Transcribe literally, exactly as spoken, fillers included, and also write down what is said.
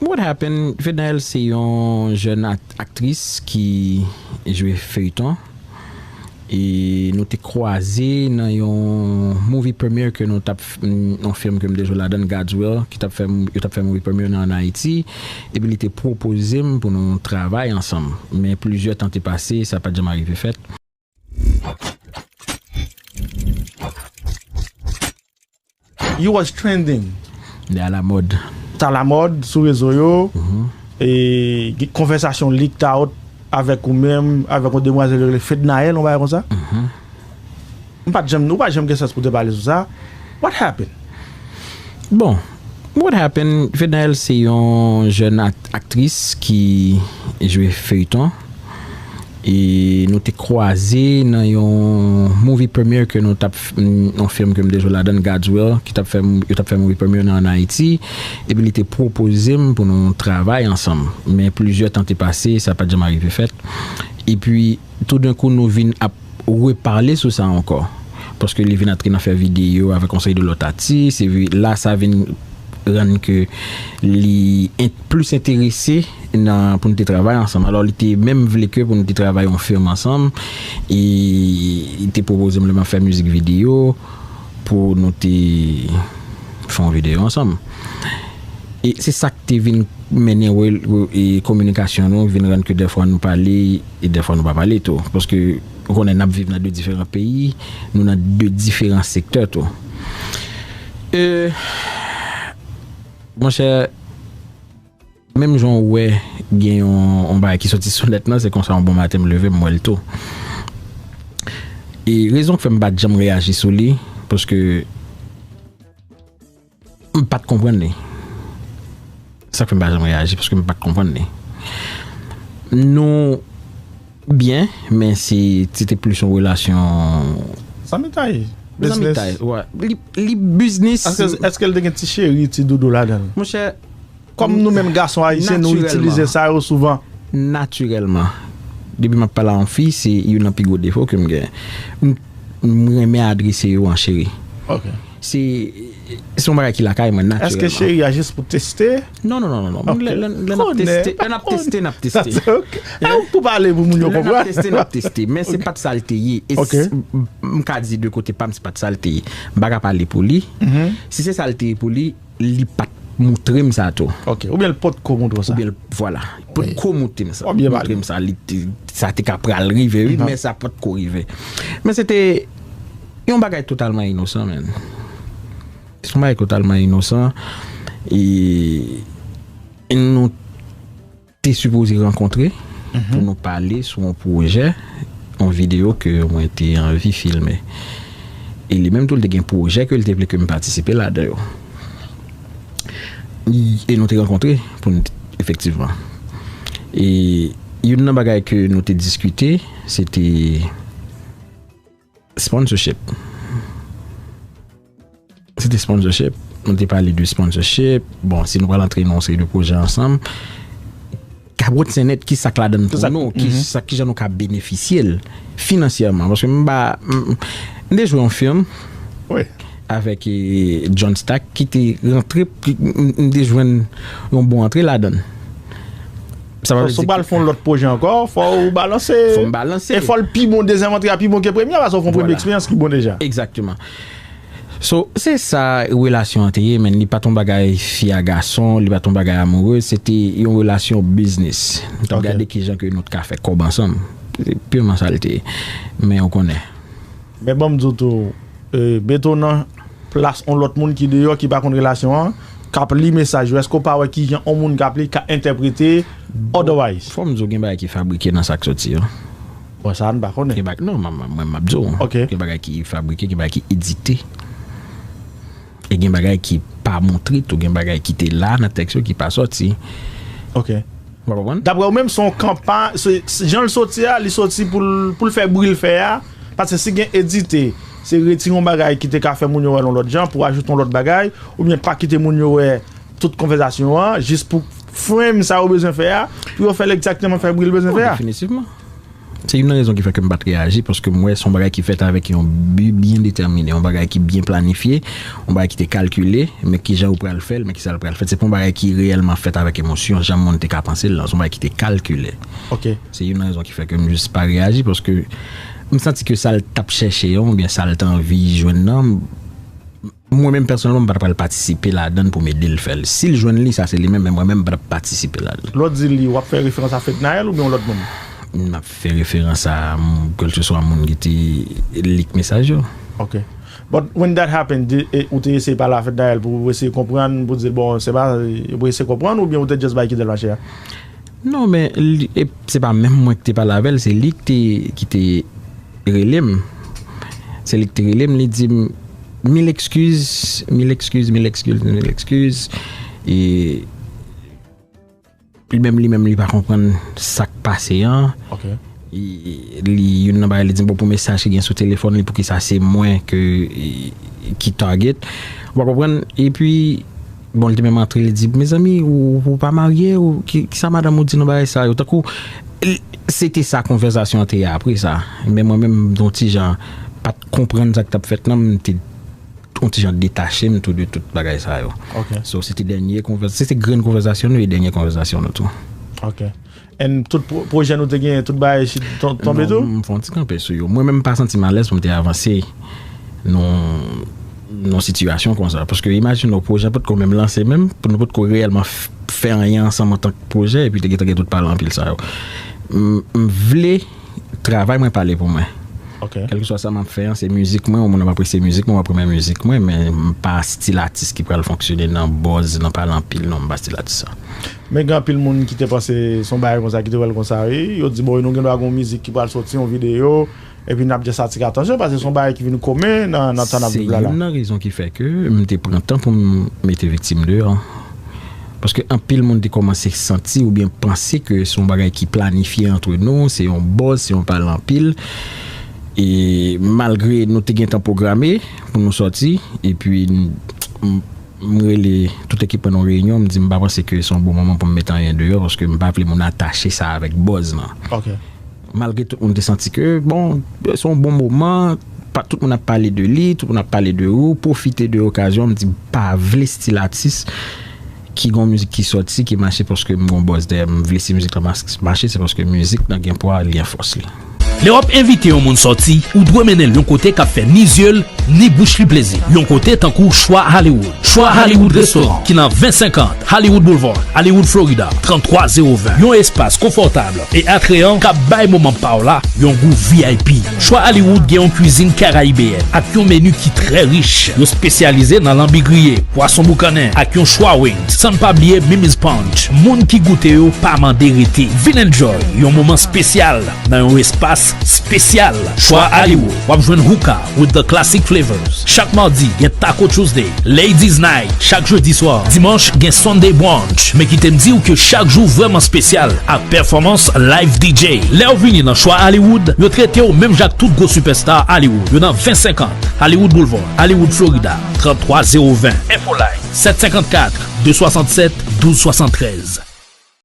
What happened? Fednaelle se yon jèn at- aktris ki jwe feyton. E nou te kwaze nan yon movie premiere ke nou t ap f- yon fim ke m te jwe ladan, God's Will, ki t ap fè m- yo t ap fè movie premiere nan an Ayiti. Epi li te pwopoze m pou nou travay ansanm. Men plizyè tan te pase, sa pa t janm arive fèt. You was trending. Li alamòd. T alamòd sou rezo yo. E gen konvèsasyon leaked out avèk ou menm, avèk yon demwazèl yo rele Fednaelle, yon bagay konsa. M pa t janm, ou pa janm gen sans pou te pale sou sa. What happened? Bon, what happened? Fednaelle se yon jèn at- aktris ki jwe feyton. E nou te kwaze nan yon movie premiere ke nou t ap f- yon fim ke m te jwe ladan, God's Will, ki t ap fè m- yo t ap fè movie premiere nan an Ayiti. Epi li te pwopoze m pou nou travay ansanm. Men plizyè tan te pase, sa pa t janm arive fèt. Epi toudenkou nou vin ap repale sou sa ankò. Paske li vin antre nan fè videyo avèk yon seri de lòt atis. Epi la sa vin rann ke li en- plis enterese nan pou nou te travay ansanm. Alò li te menm vle ke pou nou te travay yon fim ansanm. E li te pwopoze m lè m ap fè mizik videyo pou nou te fè yon videyo ansanm. E se sa k te vin mennen wè e kominikasyon nou vin rann ke dèfwa nou pale e dèfwa nou pa pale tou. Paske ou konnen n ap viv nan de diferan peyi, nou nan de diferan sektè tou. E monchè, menm jan w wè gen yon, yon bagay ki soti sou nèt lan, se konsa yon bon maten m leve m wè l tou. E rezon k fè m pa t janm reyaji sou li, paske m pa t konprann li. Sa k fè m pa janm reyaji, paske m pa t konprann li. Nou byen, men se se te plis yon relasyon. Zanmitay. Zanmitay, wè. Li, li biznis. Èske, èske l te gen ti cheri, ti doudou ladan l? Monchè, Kòm nou menm gason ayisyen, nou itilize sa yo souvan. Natirèlman, depi m ap pale a yon fi, se youn nan pi gwo defo ke m gen. M, m renmen adrese yo an cheri. Ok. Se, se yon bagay ki lakay mwen, natirèlman. Èske cheri a jis pou teste? Non, non, non, non, non. Ok. Lè, lè, lè n ap Konnen, teste, pa lè n ap teste, n ap teste. Ok. Ah, ou tou pale pou moun yo Lè n ap konprann. Teste, n ap teste. Men se pa t sa l te ye. E Ok. s- m, m ka di de kote pa m, se pa t sa l te ye. M pa ka pale pou li. Si se sa l te ye pou li, li pa t montre m sa tou. Ok. Oubyen l potko montre w sa. Oubyen l, vwala. Potko montre m sa. W ap byen pale. Montre m sa. Li te- sa te ka pral rive, wi, men sa potko rive. Men se te yon bagay totalman inosan, men. Se yon bagay totalman inosan. E, e nou te sipoze rankontre pou nou pale sou yon pwojè, yon videyo ke mwen te anvi filme. E li menm tou, li te gen pwojè ke li te vle ke m patisipe ladan yo. E nou te rankontre pou n efektivman. E youn nan bagay ke nou te diskite, se te sponsorship. Se te sponsorship. Nou te pale de sponsorship. Bon, si nou pral antre nan yon seri de pwojè ansanm, Kabwòt Sennèt, ki sa k ladan l pou nou, ki sa, ki jan nou ka benefisye l finansyèman. Paske m pa, m, m te jwe yon fim avèk eh, John Stack ki te rantre, ki- m m te jwenn yon bon antre ladan l. Sa pa vle Si w di pral fè yon lòt pwojè ankò, fò w balanse. Fò m balanse. E fò l pi bon, dezyèm antre a pi bon ke premye a, paske w fè yon premye Vwala. Eksperyans ki bon deja. Egzakteman. So, se sa relasyon an te ye, men li pa t yon bagay fi a gason, li pa t yon bagay amourez, se te yon relasyon biznis. Nou t ap Ok. Gade kijan ke nou t ka fè kòb ansanm. Se piman sa l te ye. Men ou konnen. Men ban m di w tou, eh, betonan plas yon lòt moun ki deyò, ki pa konn relasyon an, k ap li mesaj yo. Èske w pa wè kijan yon moun k ap li ka entèprete otherwise? Fò m di w gen bagay ki fabrike nan sa k soti yo. Bon, sa a n pa konnen. Gen bagay, non, mwen, mwen, mwen m ap di w. Ok. Gen bagay ki fabrike, gen bagay ki edite. E gen bagay ki pa montre tou, gen bagay ki te la nan tèks yo ki pa sòti. Ok. Ou pa konprann? Daprè ou menm, se yon kanpay, se- se- jan l soti a, li soti pou l pou l fè bri l fè a. Paske si gen edite, se retire yon bagay ki te ka fè moun yo wè l yon lòt jan, pou ajoute yon lòt bagay, oubyen pa kite moun yo wè tout konvèsasyon an, jis pou frame sa yo bezwen fè a, pou yo fè l egzakteman fè bri l bezwen fè a. Definitivman. Se youn nan rezon ki fè ke m pa t reyaji, paske m wè se yon bagay ki fèt avèk yon bi byen detèmine, yon bagay ki byen planifye, yon bagay ki te kalkile, men kijan ou pral fè l, men kisa l pral fèt. Se pa yon bagay ki reyèlman fèt avèk emosyon, jan moun te ka panse l lan. Se yon bagay ki te kalkile. Ok. Se youn nan rezon ki fè ke m jis pa reyaji, paske m santi ke sa l t ap chèche an, oubyen sa l te anvi jwenn nan, mwen menm pèsonèlman, m pa t pral patisipe ladan l pou m ede l fè l. Si l jwenn li, sa se li menm, men mwen menm, m pa t ap patisipe ladan l. Lè w di li, w ap fè referans a Fednaelle oubyen yon lòt moun? M ap fè referans a m, kèlkeswa moun ki te lik mesaj yo. Ok. But when that happened, di- e- ou te eseye pale a Fednaelle pou eseye konprann, pou di l, bon, se pa, pou eseye konprann, oubyen ou te just bay kite l mache a? Non, men li- e- se pa menm mwen ki te pale avè l, se li ki te, ki te rele m. Se li ki te rele m, li di m mil ekskiz, mil ekskiz, mil ekskiz, mil ekskiz. E li menm, li menm, li pa konprann sa k pase an. Ok. Li, youn nan bagay, li di m, bon, pou mesaj ki gen sou telefòn li, poukisa se mwen ke, ki target. Ou pa konprann? Epi, bon, li te menm antre, li di, mezanmi, ou, ou pa marye, ou, ki, kisa madanm ou di nan bagay sa yo? Tankou, li- se te sa konvèsasyon an te ye apre sa. Men mwen menm, m te yon ti jan, pa t konprann sa k t ap fèt nan, m te yon ti jan detache m tou de tout bagay sa yo. Ok. So, se te dènye konvèsasyon, se te grenn konvèsasyon nou e dènye konvèsasyon nou tou. Ok. And tout pwo- pwojè nou te genyen, tout bagay shit ton- tonbe tou? Non, m fè yon ti kanpe sou yo. Mwen menm, m pa santi m alèz pou m te avanse nan nan sitiyasyon konsa. Paske imajine w, pwojè an potko menm lanse menm, pou nou potko reyèlman f- fè anyen ansanm antank pwojè, epi te gentan gen tout pale anpil sa yo. M, m vle travay mwen pale pou mwen. Ok. Kèlkeswa sa m ap fè an, se mizik mwen, yon moun ap apresye mizik mwen, w ap renmen mizik mwen, men m pa stil atis ki pral fonksyone nan buzz, nan pale anpil, non, m pa stil atis sa. Men gen anpil moun ki te panse se yon bagay konsa, ki te wè l konsa, wi. Yo di, bon, nou gen dwa gen yon mizik ki pral soti, yon videyo, epi n ap just atire atansyon, paske se yon bagay ki vin komen nan, nan tan n ap viv la la. Se youn nan rezon ki fè ke m te pran tan pou m mete viktim deyò. Paske anpil moun te kòmanse santi oubyen panse ke se yon bagay ki planifye antre nou, se yon buzz, se yon pale anpil. E malgre nou te gentan pwograme pou nou sòti, epi m, m, m rele tout ekip mwen nan yon reyinyon, m di m pa panse ke se yon bon moman pou m mete anyen deyò, paske m pa vle moun atache sa avèk buzz lan. Ok. Malgre tout moun te santi ke, bon, se yon bon moman, pa, tout moun ap pale de li, tout moun ap pale de ou, pwofite de okazyon, m di m pa vle stil atis ki gen yon mizik ki sòti, ki mache paske m gen yon buzz dèyè m, m vle si mizik lan mas- mache, se paske mizik lan gen pwa, li gen fòs li. Lè w ap envite yon moun sòti, ou dwe mennen l yon kote k ap fè ni zye l, ni bouch li plezi. Yon kote tankou Chwa Hollywood. Chwa Hollywood Restaurant, ki nan ven senkant Hollywood Boulevard, Hollywood, Florida, trant twa zewo ven. Yon espas konfòtab e atreyan k ap bay moman pa w la yon gou V I P. Chwa Hollywood gen yon kwizin karayibeyèn ak yon meni ki trè rich. Yo espesyalize nan lanbi griye, pwason boukannen ak yon chwa wings, san n pa bliye Mimi's Punch. Moun ki goute yo pa mande rete. Vin enjoy yon moman espesyal nan yon espas espesyal. Chwa Hollywood, w ap jwenn hookah with the classic flavors chak madi, gen Taco Tuesday, Ladies Night chak jedi swa, dimanch gen Sunday Brunch. Men kite m di w ke chak jou vrèman espesyal ak pèfòmans live D J. Lè w vini nan Chwa Hollywood, yo trete w menm jan ak tout gwo sipèsta Hollywood. Yo nan ven senkant Hollywood Boulevard, Hollywood, Florida, trant twa zewo ven. Infoline, sèt senkant kat, de swasannsèt, douz swasantrèz.